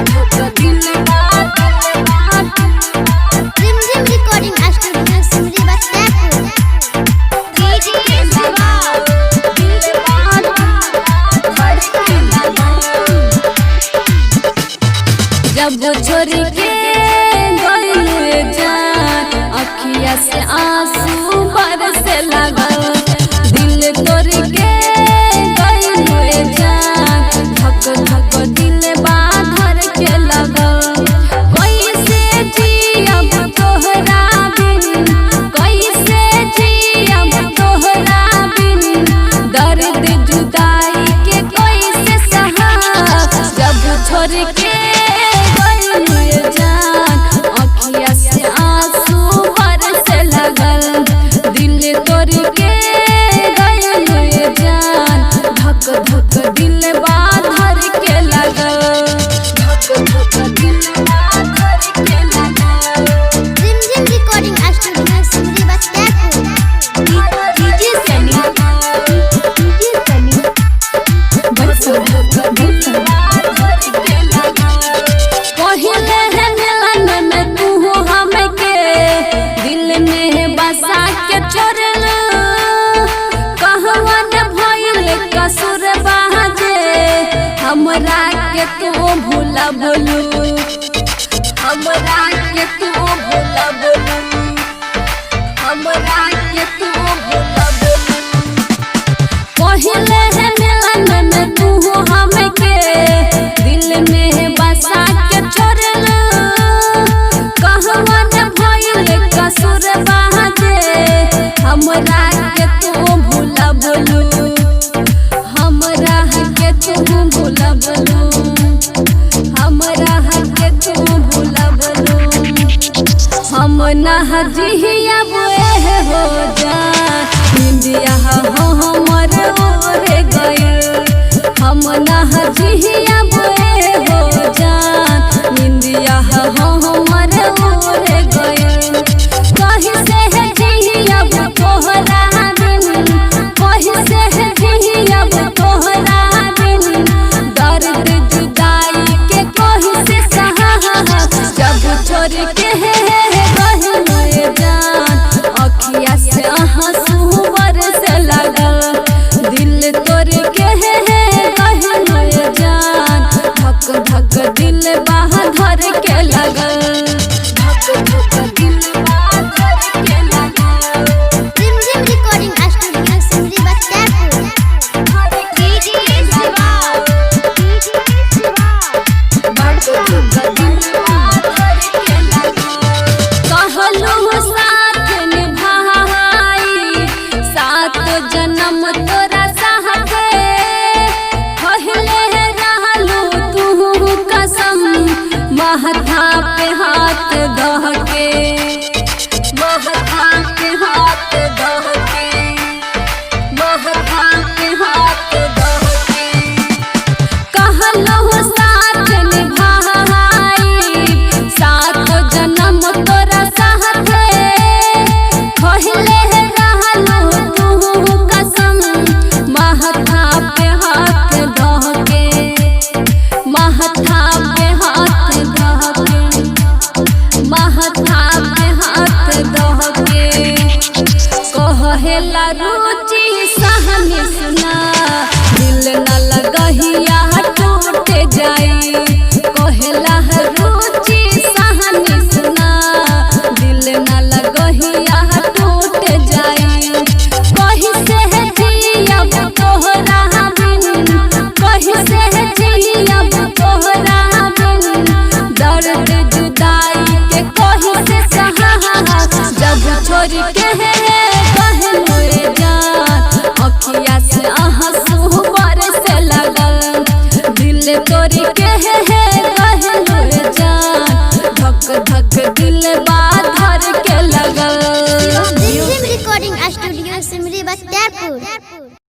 धक दिल बा Rimjhim recording studio Simri Bakhtiyarpur. DJ Shiva, दिल बा धड़के लागल। जब छोड़ के गइल जान, अखिया से आंसू बरसे लागल। दिल तोड़ के गइल जान, धक धक दिल बा धड़के लागल। कैसे जियब तोहरा बिन, कैसे जियब तोहरा बिन, दर्द जुदाई के कैसे सहाब। जब छोड़ के गइल जान, अखिया से आंसू बरसे लागल। दिल तोड़ के गइल जान, धक धक दिल बा धड़के लागल। धक धक दिल बा धड़के लागल। Rimjhim recording studio Simri Bakhtiyarpur. DJ Sunny, DJ Sunny, पहिले है मिलन में तू हमके दिल में बसा के छोड़ल। कहवन भइल कसूर बाजे, हमरा के तू भूलबलू, हमरा के तू भूलबलू, हमरा के तू भूलबलू। पहिले है मिलन में तू हमके दिल में बसा के छोड़ल। कहवन भइल कसूर बाजे, हमरा के तू भूलबलू, हमरा के तू भूलबलू, हमरा के तू भूलबलू। हम ना जियब हो जा, इंडिया हो हमर ओरे गइल। हम ना जियब हो जा, इंडिया हो हमर ओरे गइल। कहीं से है जियब तोहरा बिन, कहीं से है जियब तोहरा बिन, दर्द जुदाई के कहीं से सहाब। जब छोड़ के गइल जान, अखिया से आंसू बरसे लागल। दिल तोड़ के गइल जान, धक धक दिल बा धड़के लागल। धक धक दिल बा धड़के लागल। Rimjhim recording studio Simri Bakhtiyarpur. DJ Shiva, DJ Shiva, कहलू साथ निभाई, सात जन्म तोरा साथे। पहले रहलू तू कसम, महथा पे हाथ दह के, महथा पे हाथ दह के, महथा पे हाथ दह के। कहलहु साथ निभाई, सात जन्म तोरा साथे। पहिले रहलू तू कसम, महथा पे हाथ दह के, महथा पे हाथ दह के, महथा पे हाथ दह के। कहेला रुचि सहनी सुना, दिल न लगहिया टूट जाई। कहेला रुचि सहनी सुना, दिल न लगहिया टूट जाई। कहीं से है जियब तोहरा बिन, कहीं से है जियब तोहरा बिन, दर्द जुदाई के कहीं से सहाब। जब छोड़ के कहलू जान, अखिया से आंसू बरसे लागल। दिल तोड़ के